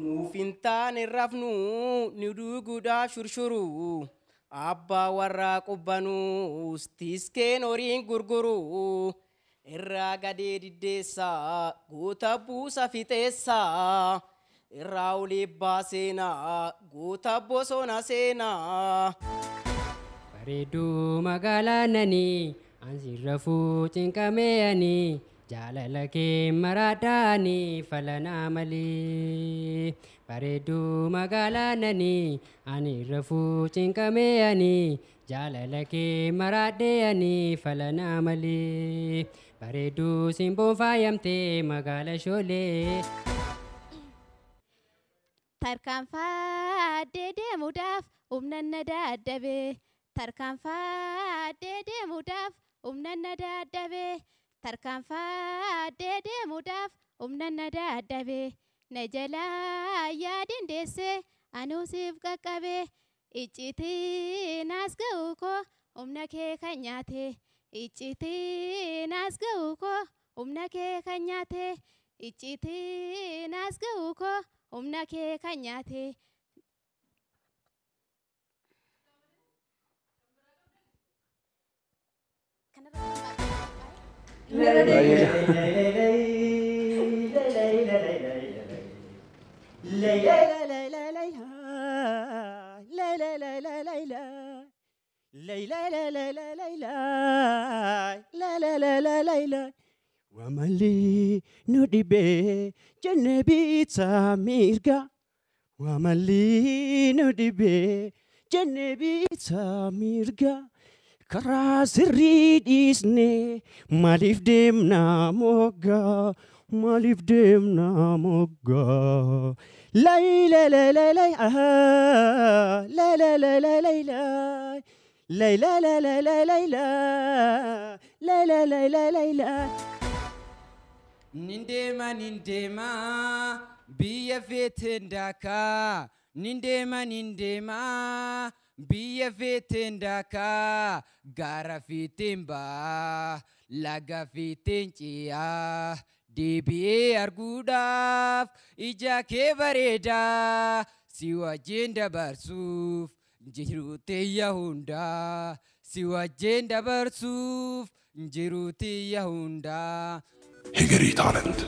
Nuuf hin taane rafnu nu duuguudhaaf shurshuru. Abbaa warraa qubbanuus tiskeen horiin gurguru. Irraa gadee diddeessaa goota buusa fixeessaa. Irraa olii baaseenaa goota bosona seenaa. Bareedduu magaalaa nanii ansi rafuu cinqamee ani jaalala kee maraadhaanii falanaa malee. Bareedduu magaalaa nanii ani rafuu cinqamee ani jaalala kee maraadhee ani falanaa malee. Bareedduu simboon faayamtee magaala shoolee. Tarkaanfadhee deemuudhaaf humna na dadhabe. Tarkaanfadhee deemuudhaaf humna na dadhabe. Tarkaanfadhee deemuudhaaf humna na dadhabe. Na jalaa yaadin deessee anuu siif qaqqabe. Icciitiin as ga'u koo humna kee kan nyaate. Icciitiin as ga'u koo humna kee kan nyaate. Icciitiin as ga'u koo humna kee kan nyaate. Wamalli nu dhibee jennee bitaa mirga. Wamalli nu dhibee jennee bitaa mirga. Karaa sirrii dhiisnee maaliif deemna moggaa? Maaliif deemna moggaa? Lay lay lay lay lay ah lay lay lay lay lay lay lay lay lay lay lay lay lay lay lay lay lay lay. Nin deema, nin deema, biyya feeteen daakaa. Nin deema, nin deema, biyya feeteen daakaa. Gaara feeteen baa, laga feeteen ce'aa. Deebi'ee arguudhaaf ija kee bareedaa. Si wajjin dabarsuuf jiruu tiyya hundaa. Si wajjin dabarsuuf jiruu tiyya hundaa. Hegeri Talent.